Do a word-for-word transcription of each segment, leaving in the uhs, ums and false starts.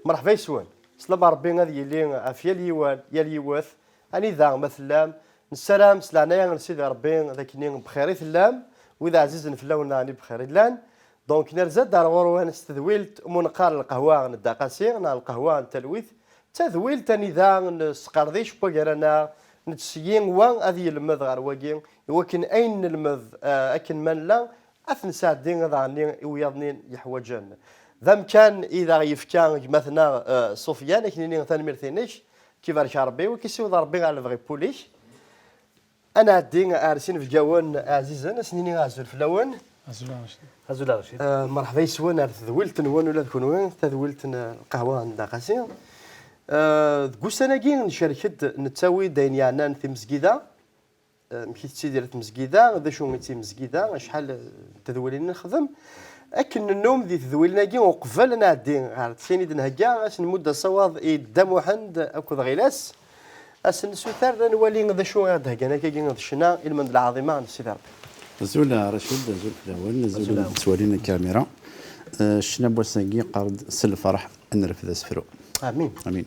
Mreḥba yes-wen. Slam Ṛebbi ad yili ɣef yal yiwen, yal yiwet, anida ma tellam. Nessaram s leɛnaya n Sidi Ṛebbi d akken bxir i tellam, wid ɛzizen fell-awen daɣen i bxir i llan. Donc, nerza-d ar ɣur-wen s tedwilt umi neqqar lqahwa n Dda Qasi, neɣ lqahwa n talwit. D tadwilt anida nesqerdic n wagar-aneɣ, nettseyyi wa ad yelmed ɣer wagi, i wakken ayen nelmed, eh, akken ma nella, ad t-nesɛeddi ad aɣ-nini i wiyaḍ-nni yeḥwaǧen. D amkan i d aɣ-yefka gma-tneɣ, eh, Sufyan, ad k-nini tanemmirt-inek, k-ibarek Ṛebbi, u k-issiweḍ Ṛebbi ɣer lebɣi n wul-ik. Ad nɛeddi ar sin ibeggawen ɛzizen, ad sen-nini azul fell-awen. Azul a Racid. Azul a Racid. Eh, mreḥba yes-wen ar tedwilt-nwen ula d kunwi, tadwilt n, eh, lqahwa n Dda Qasi. Eh, deg ussan-agi ncerk-d, nettawi-d ayen yeɛnan timezgida. Eh, amek i tettidir tmezgida, d acu i d timezgida, acḥal, eh, n tedwilin i nexdem. Akken nennum di tedwilin-agi, uqbel ad nɛeddi ɣer tin i d-nhegga, ad s-nmudd asawaḍ i Dda Muḥend akked Ɣilas. Ad sen-nsuter ad nwali d acu i ɣ-d-heggan akkagi d ccna i lmend lɛaḍima n Sidi Ṛebbi. Azul a Racid, azul fell-awen, azul a wid yettwalin lkamira. Eh, ccna n wass-agi yeqqar-d s lferḥ ad nerfed asefru. Amin. Amin.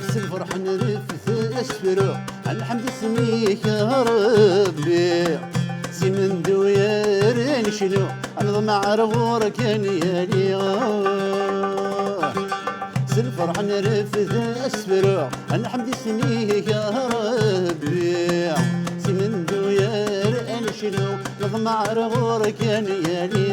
S lferḥ nrefd asefru, ad nḥemd isem-ik a Ṛebbi. Si menduyar ad necnu, ad neḍmeɛ ar ɣur-k ad nali. S lferḥ nrefd asefru, ad nḥemd isem-ik a Ṛebbi. Si menduyar ad necnu, neḍmeɛ ar ɣur-k ad nali.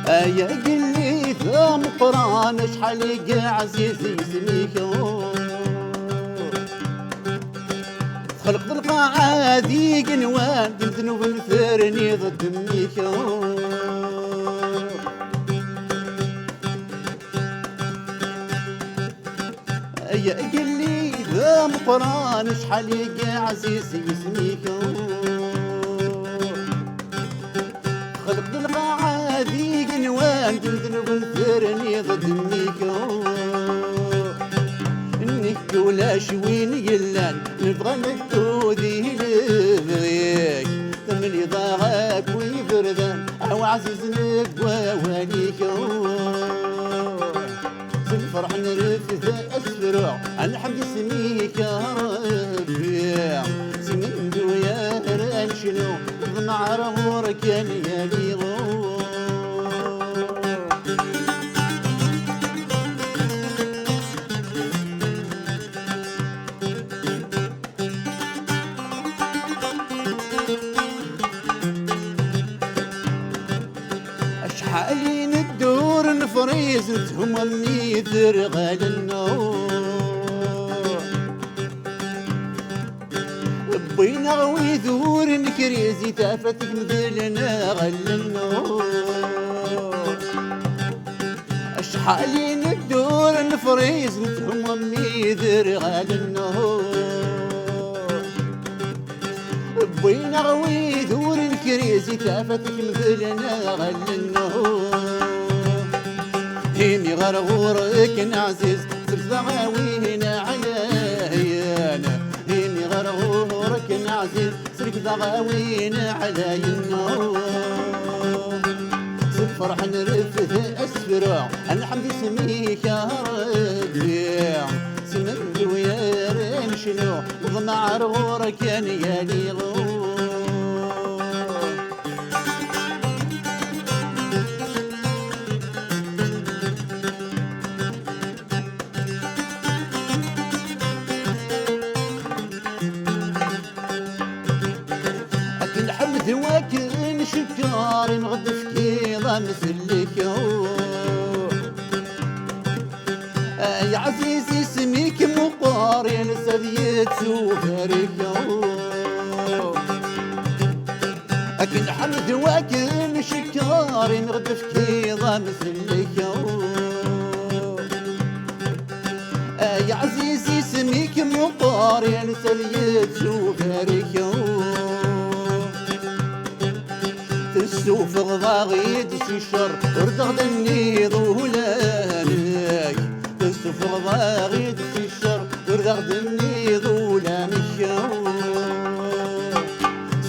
Ay agellid ameqqran, acḥal i yeɛziz yisem-ik. Txelqeḍ lqaɛa d igenwan, d ddnub nferni d ddem-ik. Ay agellid ameqqran, acḥal i yeɛziz yisem-ik. Txelqeḍ lqaɛa d igenwan, d ddnub nferni d ddem-ik. Nekk ulac win yellan, nebɣa ad neddu di lebɣi-k. Temliḍ-aɣ akk iberdan, a waɛzizen deg wawal-ik. S lferḥ nrefd asefru, ad nḥemd isem-ik a Ṛebbi. Si menduyar ad necnu, neḍmeɛ ar ɣur-k ad nali. Acḥal i neddur nefriz, nethum am iderɣalen. Wwin-aɣ wid ur nekriz, i tafat ikemdlen allen. Acḥal i neddur nefriz, nethum am iderɣalen. Wwin-aɣ wid ur nekriz, i tafat ikemdlen allen. Imi ɣer ɣur-k neɛziz, selkeḍ-aɣ a win ɛlayen. Imi ɣer ɣur-k neɛziz, selkeḍ-aɣ a win ɛlayen. S lferḥ nrefd asefru, ad nḥemd isem-ik a Ṛebbi. Si menduyar ad necnu, neḍmeɛ ar ɣur-k ad nali. Ad k-nḥemd, ad k-ncekkeṛ, imi ɣ-d-tefkiḍ amsellek. Ay ɛziz, isem-ik meqqer, yal ass Ad yettubarek. Akken ḥmed wakken cekker, ineɣ-d efk iḍan fell-ak. Ay ɛziz, isem-ik meqqer, yal ta ad yettubarek. Tessufɣeḍ-aɣ-id si ccer, ur d aɣ-d-tenniḍ ulamek. Tessufɣeḍ-aɣ-id si ccer, ur d aɣ-d-tenniḍ ulamek.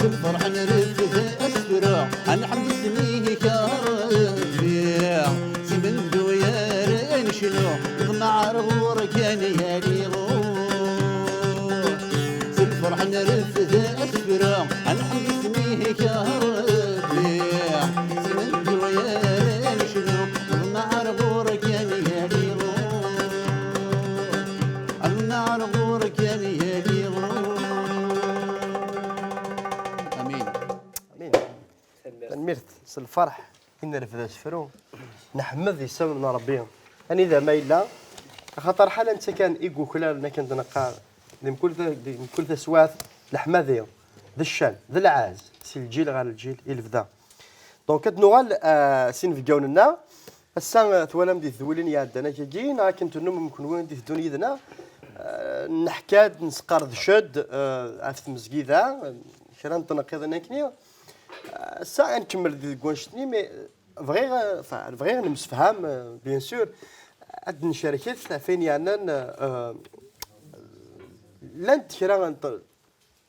S lferḥ nreffed asefru, ad nḥemd isem-ik a Rebbi. Si mendu yar necnu, neḍmeɛ ar ɣur-k a yal iɣur. S lferḥ nreffed asefru, ad nḥemd isem-ik a Rebbi. Si mendu yar necnu, neḍmeɛ ar ɣur-k a yal iɣur. Neḍmeɛ ar ɣur-k a yal iɣur. Amin. Amin. Tanemmirt. S lferḥ i nreffed asefru, neḥmed isem n Rebbi. Anida ma yella, axaṭer ḥala netta kan i yuklalen akken d-neqqar, di mkul ta-, di mkul taswiɛt, leḥmadi, d ccan, d lɛaz, si lǧil ɣer lǧil i lebda. Donc, ad nuɣal, euh, s inebgawen-nneɣ. Ass-a, euh, twalam di tedwilin iɛeddan akagi, neɣ akken tennumem kenwi ad d-iteddun yid-neɣ, euh, neḥka-d, nesqerdec-d, euh, ɣef tmezgida, euh, kra n tneqqiḍin akkenni. Ass-a, ad nkemmel deg wanect-nni, mais, euh, bɣiɣ, euh, enfin, bɣiɣ nemsefham, euh, bien sûr, ad d-ncerket ɣef wayen yeɛnan, euh, llant kra n t-,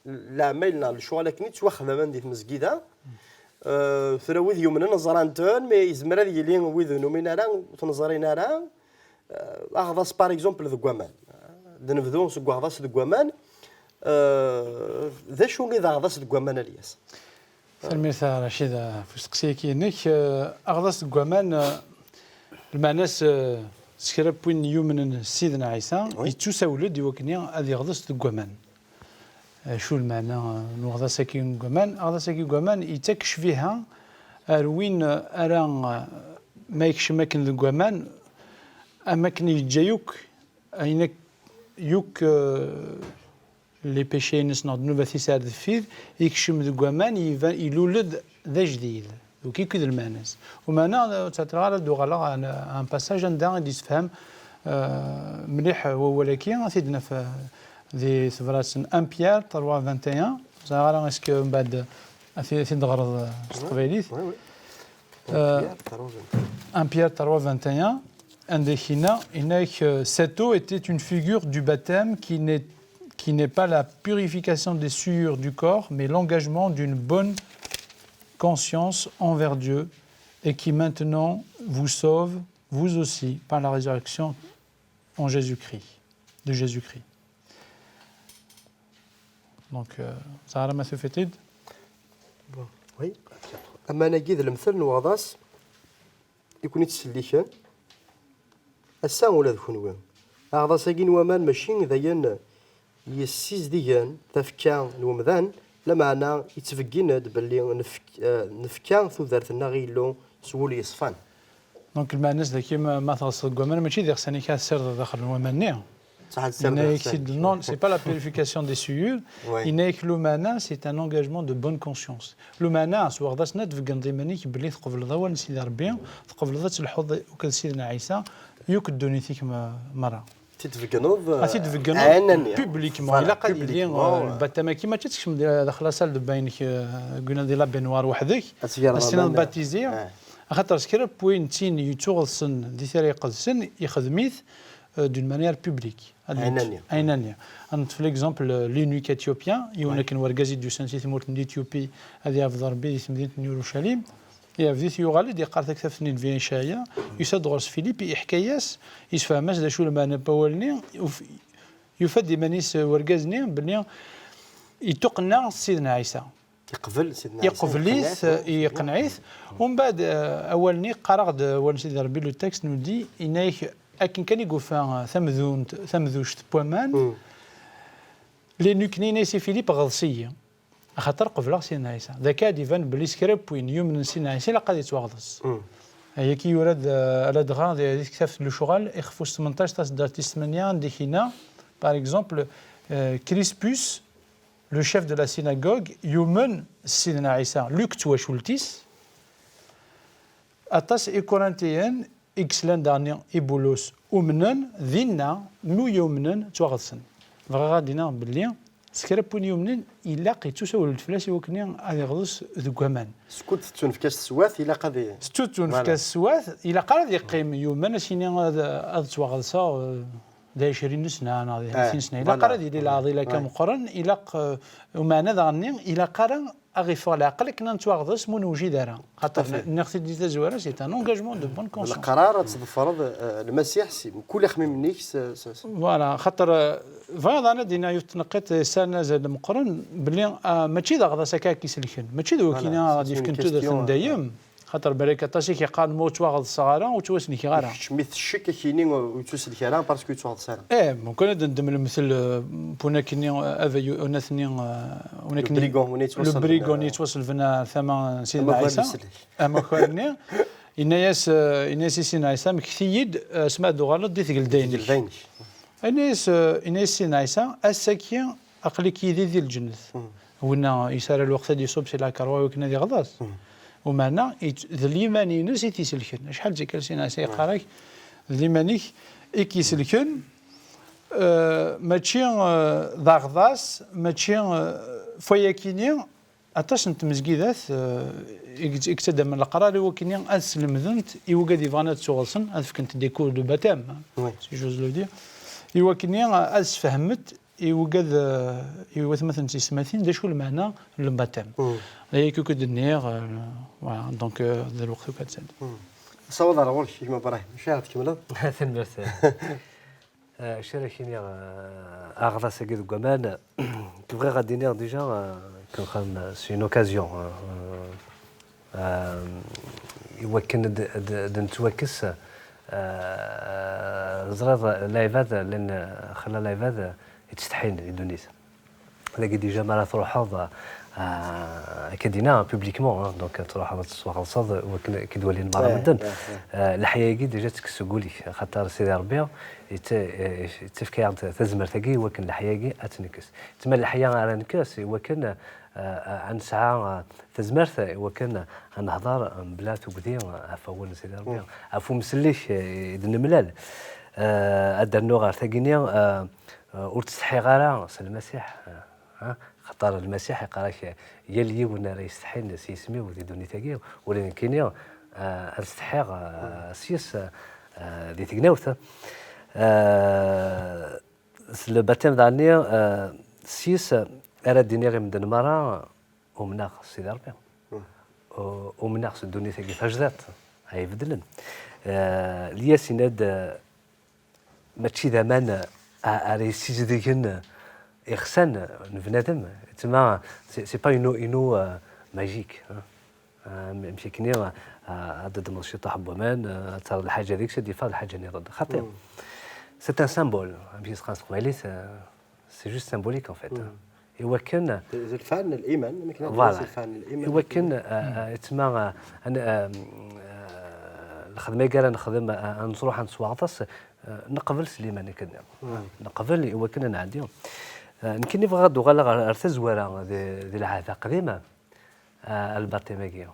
leɛmayel neɣ lecɣal akken i ttwaxdamen di tmezgida. Euh, tura wid yumnen ẓran-ten, mais yezmer ad yili wid ur numin ara, ur ten-ẓrin ara. Euh, aɣḍas, par exemple, deg waman. D nebdu seg uɣḍas deg waman. Euh, d acu i d aɣḍas deg waman, a Lyas? Tanemmirt a Racid ɣef usteqsi-agi-inek. Euh, aɣḍas deg waman, euh, lmeɛna-s, euh, s kra n win yumnen s Sidna Ɛisa, Oui. yettusawel-d i wakken ad yeɣḍes deg waman. Acu lmeɛna, euh, n uɣḍas-agi deg waman? Aɣḍas-agi deg waman yettak ccbiha ar win, euh, ara, euh, ma yekcem akken deg waman, am akken yeǧǧa yakk ayen ak-, yakk, euh, les péchés-ines neɣ ddnubat-is ar deffir, yekcem deg waman, iban, ilul-d d ajdid. Donc, yakk i d lmeɛna-s. Umeɛna, ur ttɛeṭṭileɣ ara ad d-uɣaleɣ à un, à un passage anda i d-yessefham, euh, mliḥ wawal-agi, ad t-id-naf, euh, di tebrat n un Pierre trois vingt et un. Ur ẓriɣ ara est-ce que mbeɛd ad t-, ad t-id-ɣreḍ, euh, s teqbaylit. Oui, oui. Euh, Pierre trois vingt et un. Un Pierre trois vingt et un, anda i yenna, yenna-ak, euh, cette eau était une figure du baptême qui n'est, qui n'est pas la purification des souillures du corps, mais l'engagement d'une bonne conscience envers Dieu et qui maintenant vous sauve, vous aussi, par la résurrection en Jésus-Christ, de Jésus-Christ. Donc, euh, Zahra, ma tufiḍ-t-id? Bon, oui. Aman-agi d lemtel n uɣḍas i ken-ittselliken. Ass-a ula d kenwi. Aɣḍas-agi n waman mačči d ayen yessizdigen tafekka n wemdan, lameɛna yettbeggin-d belli nefk-, eh, nefka tudert-nneɣ i Yillu s wul yeṣfan. Donc, lmeɛna-s dagi, ma, ma teɣseḍ deg waman, mačči d iɣsan-ik ad tessirdeḍ daxel n waman-nni. Yenna-yak-t-id, non, c'est pas la purification des souillures. Ouais. Yenna-yak lumeɛna, c'est un engagement de bonne conscience. Lumeɛna, s waɣḍas-nni, ad tbeggneḍ iman-ik belli tqebleḍ awal n Sidi Ṛebbi, tqebleḍ ad telḥuḍ akked Sidna Ɛisa, yakk ddunit-ik me-, merra. Ad t-id-tbeggneḍ, ad t-id-tbeggneḍ, ɛyanani. Publiquement. Voilà, ilaq ad yili, publiquement, euh, lbatam-agi, mačči ad tekcmeḍ di, daxel la salle de bain-ik, euh, deg wina di la baignoire weḥd-k, ad tgreḍ aman, ad s-tiniḍ baptisé. Ah. Axaṭer s kra n win d tin yettuɣeḍsen di Tira Iqedsen, ixdem-it, euh, d'une manière publique. Ɛyanani. Ɛyanani. Ad neṭṭef l'exemple, euh, l'eunuque éthiopien, yiwen akken wergaz i d-yusan si tmurt n l'Éthiopie ad iɛbed Ṛebbi di temdint n Urucalim. Iɛbed-it, yuɣal-d, iqqar taktabt-nni n Vishaya, yusa-d ɣur-s Philippe, iḥka-yas, yessefhem-as d acu lmeɛna n wawal-nni, uf-, yufa-d iman-is, euh, wergaz-nni belli yettuqenna s Sidna Ɛisa. Yeqbel Sidna Ɛisa, yeqbel-it, yeqneɛ-it, yeqneɛ-it. Umbeɛd, euh, awal-nni, qqareɣ-d awal n Sidi Ṛebbi, le texte nous dit, yenna-yak, akken kan i yufa, euh, tamdunt, tamduct n waman, l'eunuque-nni yenna-yas i Philippe, ɣeḍs-iyi. Axaṭer qebleɣ Sidna Ɛisa. D akka ad d-iban belli s kra n win yumnen s Sidna Ɛisa ilaq ad yettwaɣḍes. Ayagi yura-d, euh, ladɣa di, di tektabt n Lecɣal, ixef wis tmenṭac, taseddart tis tmanya, anda i k-yenna, par exemple, Crispus, le chef de la synagogue, yumen s Sidna Ɛisa, Luc d twacult-is. Aṭas Ikurintiyen i yeslan daɣen i Bulus umnen, dinna mi ur yumnen ttwaɣetsen. Bɣiɣ ad d-iniɣ belli s kra n win yumnen ilaq yettusawel-d fell-as i wakken ad iɣḍes deg waman. Skud tettunefk-as teswat, ilaq ad i- Skud tettunefk-as teswat, ilaq ara ad yeqqim yumen, ad s-yini ad, ad ttwaɣedseɣ, eh, d ɛecrin sna neɣ d ḥamsin sna. Ilaq ara ad yili lɛaḍil akka meqqren, ilaq, eh, umeɛna daɣen-nni, ilaq ara aɣ-iffeɣ leɛqel akken ad nettwaɣḍes ma ur newjid ara. Xaṭer nniɣ-t-id di tazwara, c'est un engagement de bonne conscience. Leqrar ad tḍefreḍ, eh, Lmasiḥ si mkul ixemmimen-ik s, s, s- Voilà, xaṭer, eh, bɣiɣ daɣen ad d-iniɣ yiwet tneqqiṭ, eh, sɛan azal meqqren, belli, ah, mačči d aɣḍas akka i k-iselken. Mačči d wakini ad yefken tudert n dayem. Xaṭer balak aṭas i k-yeqqaren ma ur ttwaɣḍseɣ ara, ur ttwasellkeɣ ara. Kečč mi tcekk, ak-yini ur yettuselk ara parce que ur yettwaɣḍes ara. Eh, mumkin ad d-neddem lemtel, eh, n unakni, eh, abayu-, unatni, eh, unakni, le brigand, win yettwaṣelben, le brigand, eh, yettwaṣelben ar tama n Sidna Ɛisa. Amakar-nni. Yenna-yas, eh, yenna-yas i Sidna Ɛisa, mket-iyi-d, eh, asmi ad d-tuɣaleḍ di tgelda-inek. Di tgelda-inek. Yenna-yas, eh, yenna-yas Sidna Ɛisa, ass-agi aql-ik yid-i di lǧennet. Winna yesɛa lweqt ad d-iṣub si lakerwa i wakken ad iɣḍes. Umeɛna, d liman-ines i t-iselken. Acḥal d tikkal Sidna Ɛisa yeqqar-ak, d liman-ik i k-iselken, eh, mačči, eh, d aɣḍas, mačči, eh, f wayakini, aṭas n tmezgidat, eh, i yett-, i yettaddamen leqrar i wakken ad slemdent i wigad yebɣan ad ttuɣelsen, ad fkent des cours de baptême, si j'ose le dire, i wakken ad sfehment i wigad, eh, i watmaten d tisetmatin, d acu lmeɛna n le baptême. D aya akk i d-nniɣ, eh, voilà, donc, eh, d lweqt akk ad tt-, Sawaḍ ar ɣur-k, gma Brahim. Acu ara tkemmleḍ? Tanemmirt. Eh, acu ara k-iniɣ, eh, aɣḍas-agi deg waman, bɣiɣ ad d-iniɣ déjà, eh, comme, comme, eh, c'est une occasion, eh, eh, eh, i wakken ad, ad, ad nettwakkes, eh, ẓriɣ lɛibad, llan, eh, xilla lɛibad, eh, yettsetḥin di ddunit. Dagi déjà mi ara truḥeḍ, ah, akka d-yenna, publiquement, hein, donc ad truḥeḍ ad tettwaxelṣeḍ, wakken ad k-id-walin merra medden. Ah, leḥya-agi déjà tekkes seg wul-ik, axaṭer Sidi Ṛebbi yetta-, eh, yettefk-aɣ-d tazmert-agi i wakken leḥya-agi ad tt-nekkes. Tma leḥya ara nekkes i wakken, ah, ah, ad nesɛa, ah, tazmert i wakken ad nehḍer mebla tugdi, ah, ɣef wawal n Sidi Ṛebbi, ɣef umsellek, eh, i d-nemlal. Ah, ad d-rnuɣ ɣer tagini, ah, ah, ur ttsetḥiɣ ara s Lmasiḥ. Ah, Ha? Xaṭer Lmasiḥ iqqar-ak, yal yiwen ara yessetḥin s yisem-iw di ddunit-agi, ula d nekkini, ah, ad setḥiɣ, ah, s-yes, ah, di tegnawt. Ah, s le baptême daɣen-nni, ah, s-yes ara d-iniɣ i medden merra, umneɣ s Sidi Ṛebbi. U-, umneɣ s ddunit-agi tajdiṭ, ay ibeddlen. Ah, Lyas yenna-d, ah, mačči d aman, a-, ara yessizdigen ixsan n bnadem. Tma, c'est, c'est pas une eau, une eau, euh, magique, hein. Euh, mcikni, euh, ad d-tedmeḍ ciṭuḥ n waman, euh, ad terreḍ lḥaǧa deg-s, ad d-yeffeɣ lḥaǧa nniḍen. Xaṭi. C'est un symbole. Amek i s-qqaren s teqbaylit, euh, c'est juste symbolique, en fait. I wakken, d lfeɛl n liman, amek ara nɛeddi, voilà, s lfeɛl n liman. I wakken, euh, euh, tma, euh, an-, euh, euh, lxedma i ara nexdem, euh, ad nettruḥ ad nettwaɣḍes, euh, neqbel s liman akken. Neqbel i wakken ad nɛeddi. Euh, nekkini bɣiɣ ad d-uɣaleɣ ar, ar tazwara di, di lɛahd aqdim, euh, lbaṭim-agi.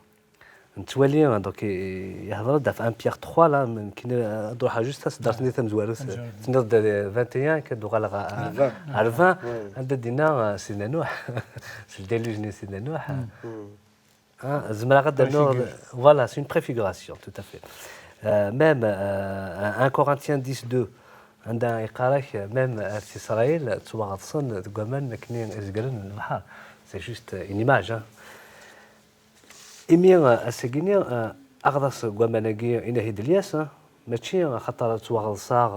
Nettwali, donc, i-, yehder-d ɣef un Pierre trois, là, nekkini, euh, ad ruḥeɣ juste taseddart-nni tamezwarut. Tamezwarut. Tenniḍ-d, euh, vingt et un, ad d-uɣaleɣ ɣer, ɣer vingt. Ɣer vingt, anda d-yenna, euh, Sidna Nuḥ, s le déluge-nni n Sidna Nuḥ. Hein, zemreɣ ad d-rnuɣ, voilà, c'est une préfiguration, tout à fait. Euh, même, euh, un Corinthiens dix deux, anda yeqqar-ak, même ar Isṛayil ttwaɣeḍsen deg waman akken i zegren lebḥer. C'est juste une image, hein. Imi, euh, ass-agi-nni, euh, aɣḍas deg waman-agi, inahi-d Lyas, hein, mačči axaṭer ad ttwaɣeḍseɣ,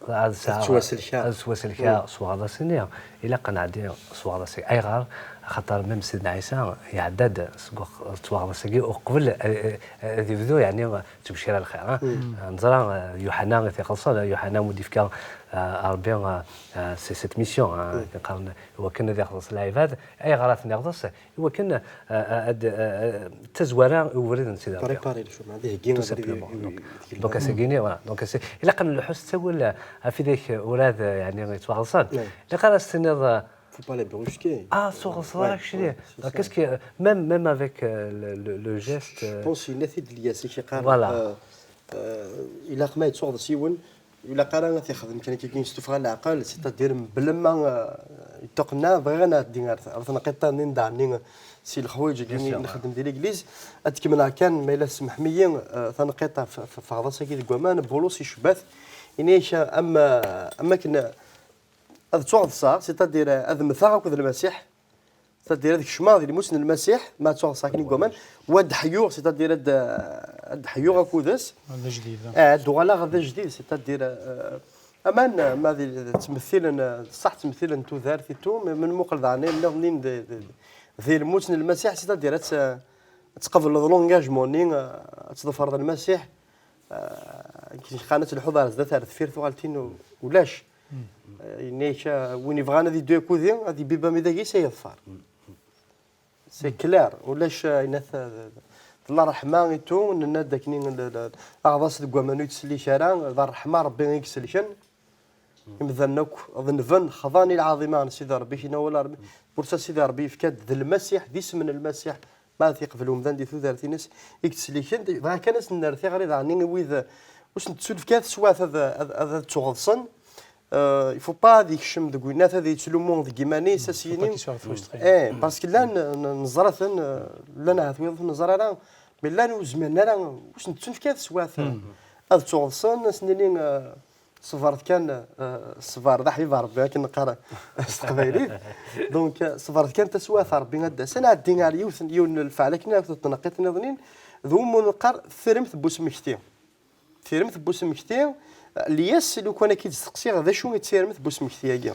ad sɛeɣ, ad ttwaselkeɣ. Ad ttwaselkeɣ s uɣaḍas-nni. Ilaq ad nɛeddi s uɣaḍas-agi. Ayɣer? Xaṭer même Sidna Ɛisa iɛedda-d seg ttwaɣḍes-agi uqbel ad yebdu, yeɛni, ttbecciṛ lxir, ha? Neẓra, eh, Yuḥana i t-ixelṣen, Yuḥana mu d-ifka, eh, Ṛebbi, eh, eh, c'est cette mission, ha? Akken qqaren, iwakken ad ixelṣ lɛibad. Ayɣer ad ten-iɣḍes? Iwakken, eh, eh, ad, eh, eh, d tazwara i ubrid n Sidi Ṛebbi. Préparer le chemin, ad iheggi abrid i, i, i, donc, ass-agi-ni, voilà. Donc, ass-, ilaq ad nleḥḥu s ttawil, eh, ɣef widak urad, eh, yeɛni, yettwaɣḍsen. Ilaq ara s-tiniḍ, eh, Faut pas les brusquer. Ah, ur ttuɣḍseḍ ara keččini. Qu'est-ce que, même, même avec, euh, le, le, le geste, euh, je pense yenna-t-id Lyas, i k-yeqqaren, voilà, euh, euh, ilaq ma yettuɣḍes yiwen, ilaq ara ad t-ixdem kan akka s tuffɣa n leɛqel, c'est-à-dire mebla ma, euh, yeṭṭuqna, bɣiɣ ad nɛeddi ar, ar tneqqiḍt-nni n daɛni si lexwayeǧ-agi i nxeddem di l'église, ad d-kemmleɣ kan, ma yella tsemḥem-iyi, euh, taneqqiḍt ɣef, ɣef, ɣef uɣḍas-agi deg waman, Bulus icebba-t, yenna-ak am, am akken ad ttuɣḍseɣ, c'est-à-dire ad mmteɣ akked Lmasiḥ, c'est-à-dire ad kecmeɣ di lmut n Lmasiḥ, ma ttuɣḍseɣ akken i waman, wa ad ḥyuɣ, c'est-à-dire ad, ad ḥyuɣ akked-s. D ajdid. Eh, ad uɣaleɣ d ajdid, c'est-à-dire, euh, aman, ma di, ttmettilen, ṣṣeḥ ttmettilen tudert et tout, mais ma nmuqel daɣen ayen nniḍen d, d, di lmut n Lmasiḥ, c'est-à-dire ad t-, ad tqebleḍ l'engagement-nni, euh, ad tḍefreḍ Lmasiḥ, ah, akken qqaren ad telḥuḍ ar zdat ar deffir, tuɣaltin u-, ulac. Ah, yenna-ak, ah, win yebɣan ad yeddu akked-i, ad ibibb ami dagi-s ad yeḍfer. C'est clair, ulac, ah, yenna-t, ah, d, d la ṛṛeḥma et tout, nenna-d akken i, l-, l-, aɣḍas deg waman ur yettsellik ara, d ṛṛeḥma Ṛebbi i iselken. Imdanen akk ḍenben, xḍan i lɛaḍima n Sidi Ṛebbi, kina wala Ṛebbi. Pour ça, Sidi Ṛebbi yefka-d d Lmasiḥ, d isem n Lmasiḥ, ma ad t-yeqbel umdan di tudert-ines, i yettselliken. Dɣa kan ad sen-nerr tiɣri daɣen i wid, ur sen-tettunefk ara teswiɛt ad, ad, ad, ad ttuɣeḍsen. Euh, il faut pas ad yekcem deg winat, ad yettlumu deg yiman-is, ad s-yini. Faut pas qu'il soit frustré. Eh, parce que llan, n-, neẓra-ten, euh, llan ahat wiyaḍ ur ten-neẓra ara, mais llan ur zmiren ara, ur sen-tettunefk ara teswiɛt, euh, ad ttuɣeḍsen, ad sen-nini, euh, ṣebret kan, euh, ṣṣber d aḥbib n Ṛebbi, akken neqqar s teqbaylit. Donc, euh, ṣebret kan, taswiɛt n Ṛebbi ad d-tas. Ad nɛeddi ar yiwet, yiwen n lfeɛl akken akk tneqqiḍt nniḍnin, d wummu neqqar tiremt n usmekti. Tiremt n usmekti, euh, Lyas, lukan ad k-id-steqsiɣ, d acu i d tiremt n usmekti-agi?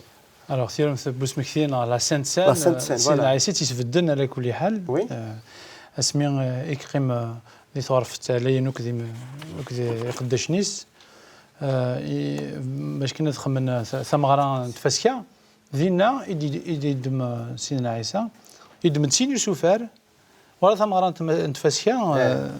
Alors, tiremt n usmekti neɣ la Sainte Seine, la Sainte Seine, euh, Sidna Ɛisa i tt-isbedden ala kulli ḥal. Oui. Euh, asmi, euh, i yeqqim, euh, di tɣerfet ɛlayen akked im-, akked iqeddacen-is, euh, i, bac kan ad xemmen, euh, ta-, tameɣra n tfaska, dinna i d-, i d-, i d-yeddem, euh, Sidna Ɛisa, yeddem-d sin isufar, wala tameɣra n tma-, n tfaska, eh,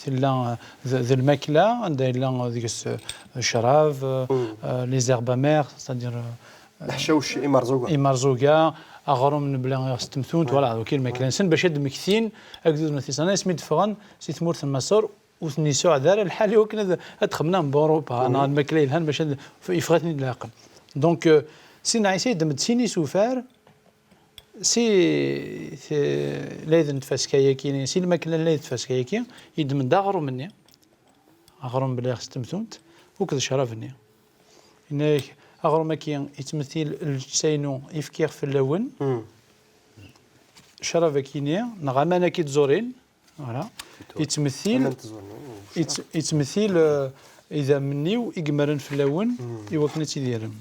tella, eh, d, d lmakla, anda yella deg-s, eh, ccrab, eh, eh, les herbes amères, c'est-à-dire, eh, leḥcawec imerẓuga. Imerẓuga, aɣrum n bla s temtunt, voilà, donc i lmakla-nsen, bac ad d-mmektin agdud n At Isṛayil, asmi d-ffɣen si tmurt n Maṣer, ur ten-yessuɛed ara lḥal i wakken ad, ad xemmen am Burupa, neɣ lmakla yelhan bac ad, yeffeɣ-iten-id leɛqel. Donc, euh, Sidna Ɛisa yeddem-d sin isufar, si, si lɛid n tfaska-yaki, si lmakla n lɛid n tfaska-yaki, yeddem-d aɣrum-nni, aɣrum bla s temtunt, akked ccrab-nni. Yenna-yak, aɣrum-agi yettmettil llebsa-inu i fkiɣ fell-awen. Ccrab-agi-ni, neɣ aman-agi d-ẓurin, voilà. Yettmettil, yett-, yettmettil, euh, idammen-iw i yemmren fell-awen, i wakken ad tidirem.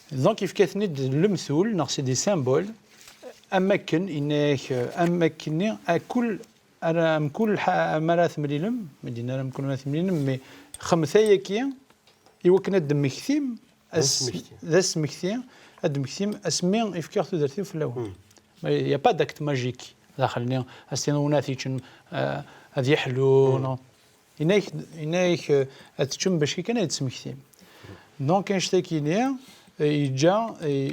Donc, yefka-ten-id d lemtul, neɣ c'est des symboles, am akken, yenna-yak, euh, am akken-nni, a kul, ara, am kul ḥa-, mi ara temlilem, mi d-yenna ara am kul mi ara temlilem, mais xemt ayagi, i wakken ad d-temmektim, d asmekti, ad d-temmektim asmi i fkiɣ tudert-iw fell-awen. Mais il y a pas d'acte magique daxel-nni, ad s-tiniḍ win ad t-yeččen, euh, ad yeḥlu, non. Yenna-yak, yenna-yak, euh, ad teččem bac kan ad d-temmektim. Donc, annect-agi-ni, euh, yeǧǧa, euh,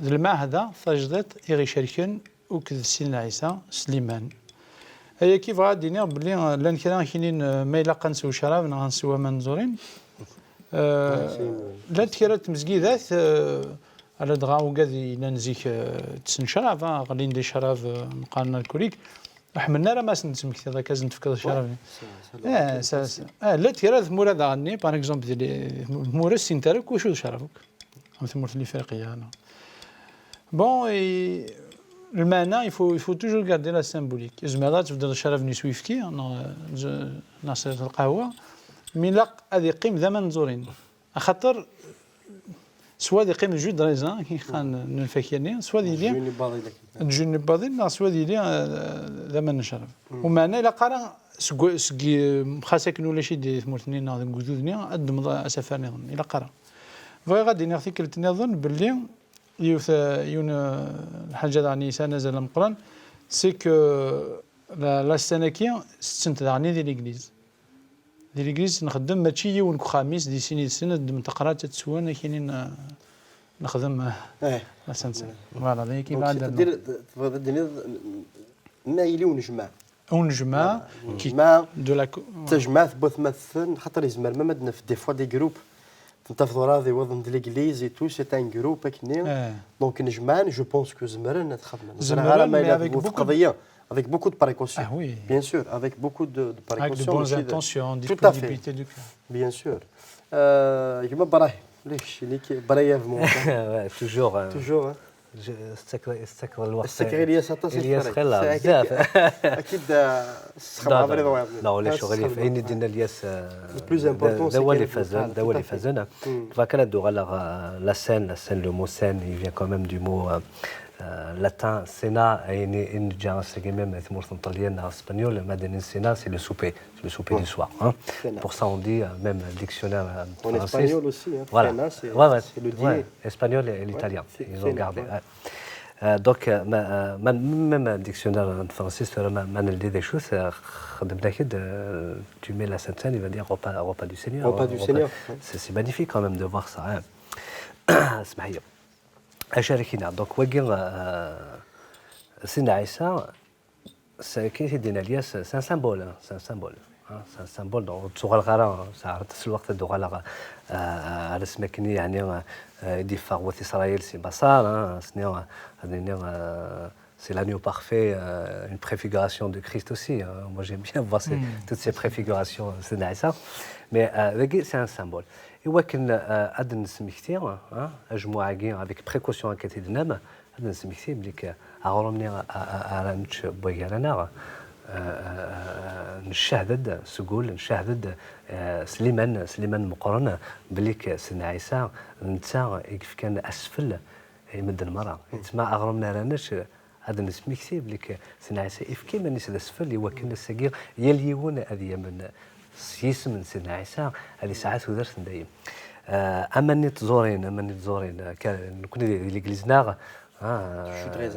d lmeɛhda tajdiṭ i ɣ-icerken akked Sidna Ɛisa s liman. Ayagi bɣiɣ ad d-iniɣ belli, euh, llan kra i k-inin, euh, ma ilaq ad nsew ccrab neɣ ad nsew aman n tẓurin. Euh, llant kra n tmezgidat, euh, ala dɣa ugad yellan zik, euh, ttessen ccrab, ah, ɣlin di ccrab, euh, neqqaren alcoolique. Ur ḥemmlen ara ma sen-d-temmektiḍ akka, ad sen-tefkeḍ ccrab. Eh, llant kra n tmura daɣen-nni, par exemple, di li-, tmura ur ssint ara akk wacu d ccrab akk. Am tmurt n Lifriqiya, neɣ. Bon, et lmeɛna, il faut, il faut toujours garder la symbolique. Tzemreḍ ad tbeddeḍ ccrab-nni s uyefki, neɣ, neɣ s lqahwa, mi ilaq ad yeqqim d aman n tẓurin. Axaṭer, Soit ad yeqqim jus de raisin, kixan n lfakya-nni, soit ad yili n jus n ibaḍin, neɣ soit ad yili, euh, d aman n ccrab. Umeɛna ilaq ara seg, seg, xas akken ulac-it di tmurt-nni neɣ deg ugdud-nni, ad ddmeḍ asafar-nniḍen. Ilaq ara. Bɣiɣ ad d-iniɣ tikkelt-nniḍen belli yiwet, euh, yiwen, euh, lḥaǧa daɣen yesɛan azal ameqqran, c'est que la, la scène-agi setten-tt daɣen di l'église. Di l'église nxeddem, mačči yiwen deg uxxam-is, di sin yid-sen ad ddmen taqerɛet, ad swen, akinin, euh, nexdem, euh, la Sainte Seine. Voilà, d ayagi. Donc, c'est-à-dire, tebɣiḍ ad d-tiniḍ, ma yili unejmaɛ. Unejmaɛ, voilà, qui, unejmaɛ, de la co-, tajmaɛt n watmaten, xaṭer yezmer même ad naf des fois des groupes, tentaf ḍura d iwaḍen de l'église et tout, c'est un groupe akkenni. Donc, nejmaɛen, je pense que zemren ad xedmen. Zemren, mais avec beaucoup de, avec beaucoup de précautions. Ah oui. Bien sûr, avec beaucoup de, de précautions, avec de bonnes intentions, disponibilité du cœur. Tout à fait. Bien sûr. Euh, gma Brahim, les chiniques, brièvement. Ouais, toujours, euh, toujours, hein. Tettakeḍ lweqt. Tettakeḍ Ilyas aṭas. Ilyas, xilla, bzaf. Akid, euh, ssexdam abrid wayeḍ. Non, ulac aɣilif. Ayen i d-yenna Ilyas, euh, le plus important, d awal ifazen, d awal ifazen. Bɣiɣ kan ad d-uɣaleɣ, euh, la scène, la scène, le mot scène, il vient quand même du mot, euh, euh, latin, scena, ayen i, i neǧǧa ass-agi même di tmurt n Ṭṭelyan neɣ Spenyul, ma d-nnin scena, c'est le souper. Le souper du soir, hein. Pour ça, on dit, euh, même le dictionnaire, euh, en espagnol aussi, hein. Voilà. Cena, c'est, ouais, ouais, c'est le dîner. Espagnol et l'italien, ils ont gardé, ouais. Euh, donc, euh, ma, euh, ma, même le dictionnaire en français, c'est vraiment, ma, ma, euh, tu mets la Sainte Seine, il va dire repas, repas du Seigneur, hein, repas du Seigneur, ouais. C'est, c'est magnifique quand même de voir ça, hein. اسمح لي. اش راك هنا؟ Donc, wagi, euh, Sidna Ɛisa, c'est, كي سيدنا الياس، c'est un symbole, hein, c'est un symbole, hein, c'est un symbole. Donc, ur ttuɣaleɣ ara, sɛiɣ aṭas n lweqt ad d-uɣaleɣ, euh, ar asmi akken, yeɛni, euh, i d-yeffeɣ wat Isṛayil si Maṣer, hein, asmi, euh, ad nini, euh, c'est l'agneau parfait, euh, une préfiguration de Christ aussi, hein. Moi, j'aime bien voir ces, toutes ces préfigurations, euh, Sidna Ɛisa. Mais, euh, dagi, c'est un symbole. I wakken, euh, ad d-nesmekti, hein, ajmuɛ-agi, avec précaution, akka i d-tennam, ad d-nesmekti belli aɣrum-nni a, a, a, ara nečč n wagar-aneɣ, eh, eh, ncehhed-d seg wul, ncehhed-d, eh, s liman, s liman meqqren, belli Sidna Ɛisa d netta i yefkan asfel i medden merra. Yettma aɣrum-nni ara nečč, ad d-nesmekti belli Sidna Ɛisa ifka iman-is d asfel i wakken ass-agi yal yiwen ad yamen s yisem n Sidna Ɛisa, ad yesɛu tudert n dayem. Eh, aman-nni n tẓurin, aman-nni n tẓurin, eh, ka-, nekkni di, di legliz-nneɣ, ah,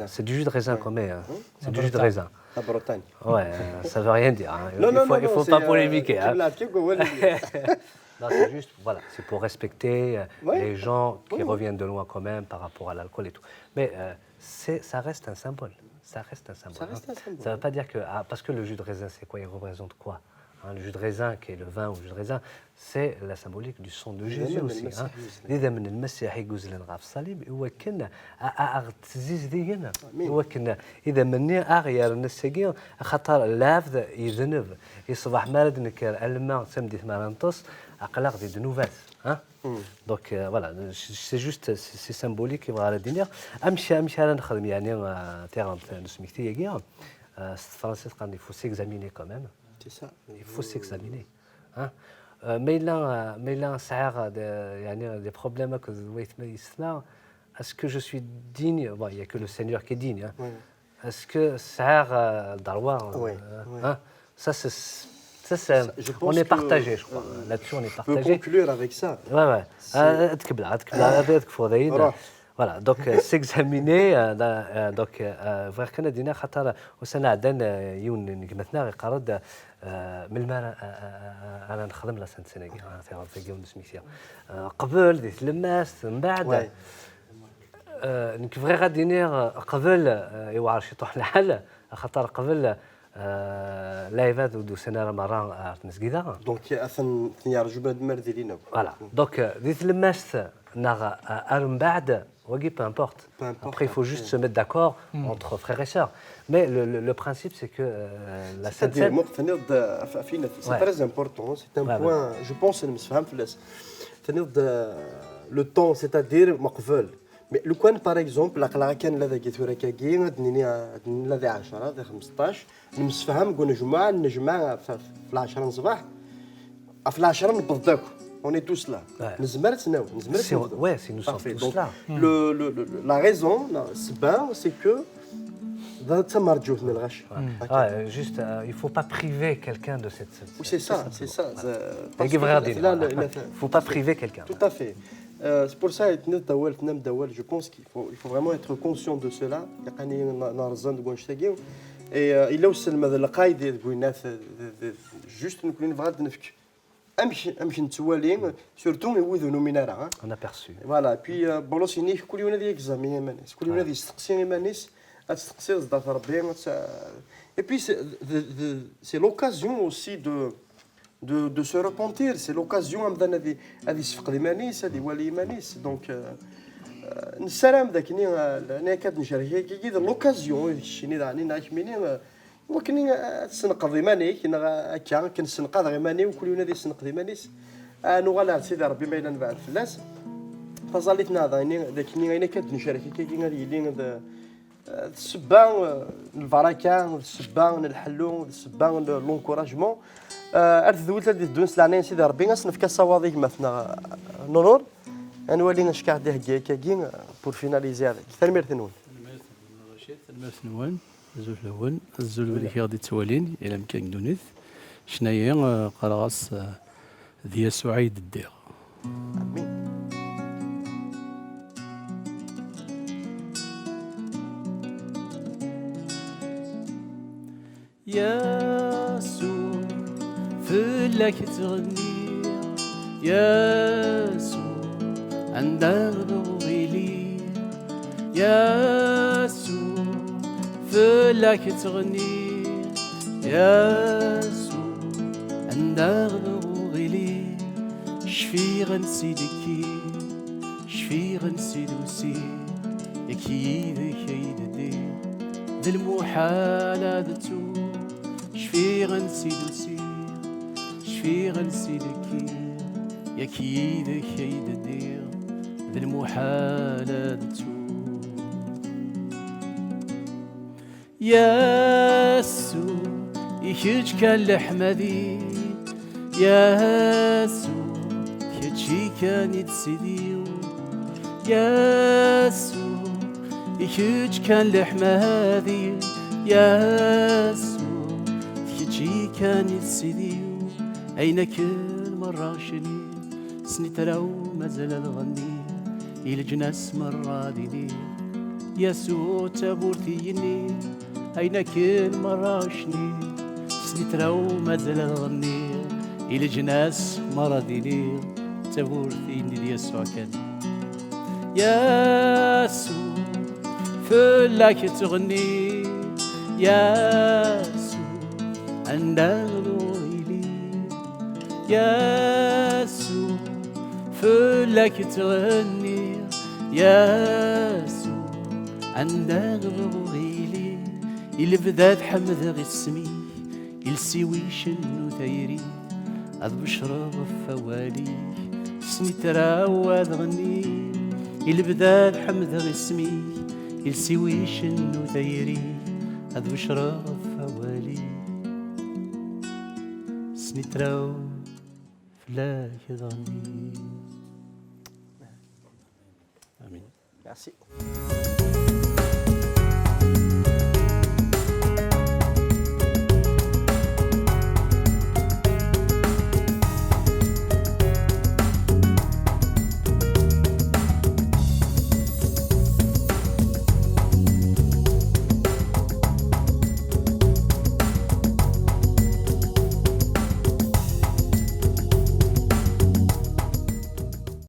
c'est du jus de raisin quand même, hein. C'est du jus de raisin. La Bretagne. Ouais, euh, ça veut rien dire, hein. Non, non, non, il faut pas polémiquer, hein. Non, c'est juste, voilà, c'est pour respecter, euh, les gens qui reviennent de loin quand même par rapport à l'alcool et tout. Mais, euh, c'est, ça reste un symbole. Ça reste un symbole, hein. Ça reste un symbole. Ça veut pas dire que, ah, parce que le jus de raisin, c'est quoi ? Il représente quoi ? Hein, le jus de raisin, qui est le vin ou le jus de raisin, c'est la symbolique du sang de Jésus aussi, hein. D idammen n Lmasiḥ i yuzzlen ɣef ṣṣalib, i wakken a, a, a ɣ-d-ttizdigen, i wakken idammen-nni a ɣ-yerren ass-agi, axaṭer lɛebd yedneb, i ṣṣbeḥ mi ara d-nekker, alamma d tameddit mi ara neṭṭes, aql-aɣ di ddnubat, hein. Donc, euh, voilà, c'est juste, c'est, c'est symbolique i bɣiɣ ara d-iniɣ. Amek, amek ara nexdem, yeɛni, euh, tiɣremt n usmekti-agi, euh, s tefransist qqaren, il faut s'examiner quand même. C'est ça. Il faut s'examiner, hein. Euh, ma yella, euh, ma yella sɛiɣ, euh, des, yeɛni, des problèmes akked waytma yessetma, est-ce que je suis digne ? Bon, il y a que le Seigneur qui est digne, hein. Est-ce que sɛiɣ, euh, le droit, euh, hein ? Ça, c'est, ça, c'est, on est partagé, je crois. Là-dessus, on est partagé. Je peux conclure avec ça. Ouais, ouais. Ah, ad tkemmleḍ, ad tkemmleḍ, ad tkemmleḍ, ad tkemmleḍ. Voilà, donc, euh, s'examiner, euh, da-, euh, donc, euh, bɣiɣ kan ad d-iniɣ, xaṭer ussan iɛeddan, euh, yiwen n gma-tneɣ iqarr-d, euh, melmi ara, euh, euh, euh, ara nexdem la Sainte Seine-agi, euh, tiɣremt-agi n usmekti. Euh, qbel, di tlemmast, mbeɛd. Euh, nekk bɣiɣ ad d-iniɣ, euh, qbel, euh, iwɛer ciṭuḥ lḥal, axaṭer qbel, euh, lɛibad ur d-usan ara merra ar tmezgida. Donc, ad ten-, ten-yerǧu bnadem ar d-ilin akk. Voilà. Donc, euh, di tlemmast, neɣ, euh, ar mbeɛd, wagi, peu importe. Peu importe. Après, il faut juste se mettre d'accord entre frères et sœurs. Mais le, le, le principe, c'est que, euh, la Sainte Seine, c'est très important, c'est un point, je pense, nemsefham fell-as. Tenniḍ-d, euh, le temps, c'est-à-dire meqbel. Mais lukan, par exemple, aql-aɣ kan la dagi tura kagi, ad nini, ad nini la di ɛecra, di xmesṭac, nemsefham deg unejmuɛ, nejmeɛ f-, f-, f lɛecra n ṣṣbeḥ, ɣef lɛecra newweḍ-d akk. On est tous là. Ouais. Nezmer ad tt-nawi, nezmer ad tt-nebdu. Ouais, si nous sommes tous là. Le, le, le, la raison, la, ssebba, c'est que d tamerǧut n lɣaci. Ah, juste, euh, il faut pas priver quelqu'un de cette, cette, oui, c'est ça, c'est ça. Voilà. Il faut pas priver quelqu'un. Tout à fait. Euh, c'est pour ça, je pense qu'il faut, il faut vraiment être conscient de cela. Et euh, il a aussi le, le, juste, nous, amek, amek nettwali, surtout i wid ur numin ara, hein. Un aperçu. Voilà, puis euh, Bawlos yenna-k kul yiwen ad yegzami iman-is, kul yiwen ad yesteqsi iman-is, ad testeqsiḍ zdat Rebbi, ad t-, et puis c'est, de, de, c'est l'occasion aussi de, de, de se repentir, c'est l'occasion amdan ad, ad yessefqed iman-is, ad iwali iman-is, donc euh, euh, nessaram d akken, euh, nekk ad necrek, d l'occasion, d keččini daɣen, neɣ kemmini, euh, Wakken ad tessenqeḍ iman-ik, neɣ akka, akken ssenqadeɣ iman-iw, kul yiwen ad yessenqed iman-is. Ad nuɣal ar Sidi Ṛebbi ma yella nebɛed fell-as. Taẓallit-nneɣ daɣen, d akken ayen akka d-necrek akkagi ad yili d, d ssebba n lbaraka, d ssebba n lḥellu, d ssebba n l'encouragement. Ar tedwilt ad d-iteddun s leɛnaya n Sidi Ṛebbi, ad s-nefk asawaḍ i gma-tneɣ Nurur. Ad nwali acu i d-ihegga akkagi pour finaliser avec. Tanemmirt-nwen. Tanemmirt-nwen. Azul fell-awen, azul wid i ɣ-d-ittwalin, yal amkan deg ddunit. Ccna-yi, eh, qqareɣ-as, eh, d Yasuɛ i d-ddiɣ. Amin. Yasuɛ, fell-ak ttɣenniɣ, Yasuɛ, anda bɣuɣ iliɣ, Yasuɛ, fell-ak ttɣenniɣ, Yasuɛ, anda bɣuɣ iliɣ, cfiɣ ansi d-kkiɣ, cfiɣ ansi d-usiɣ, yak yid-k ay d-ddiɣ, d lmuḥal ad ttuɣ, cfiɣ ansi d-usiɣ, cfiɣ ansi d-kkiɣ, yak yid-k ay d-ddiɣ, d lmuḥal ad ttuɣ. Yasuɛ, i kečč kan leḥmadi, Yasuɛ, kečči kan i d Sidi-w, Yasuɛ, i kečč kan leḥmadi, Yasuɛ, d kečči kan i d Sidi-w, ayen akken merra cniɣ, snitra-w mazal ad ɣenniɣ, i leǧnas merra ad iniɣ, Yasuɛ d tawwurt i yi-nniɣ, ayen akken merra cniɣ, snitra-w mazal ad ɣenniɣ, i leǧnas merra ad iniɣ, d tawwurt i yi-nniɣ d Yasuɛ kan. Yasuɛ, fell-ak ttɣenniɣ, Yasuɛ, anda bɣuɣ iliɣ, Yasuɛ, fell-ak ttɣenniɣ, Yasuɛ, anda bɣuɣ iliɣ, i lebda ad ḥemdeɣ isem-ik, i lsiwi icennu tayri, ad becreɣ ɣef wawal-ik, snitra-w ad ɣenniɣ, i lebda ad ḥemdeɣ isem-ik, i lsiwi icennu tayri, ad becreɣ ɣef wawal-ik, snitra-w fell-ak ad ɣenniɣ. Amin. Merci.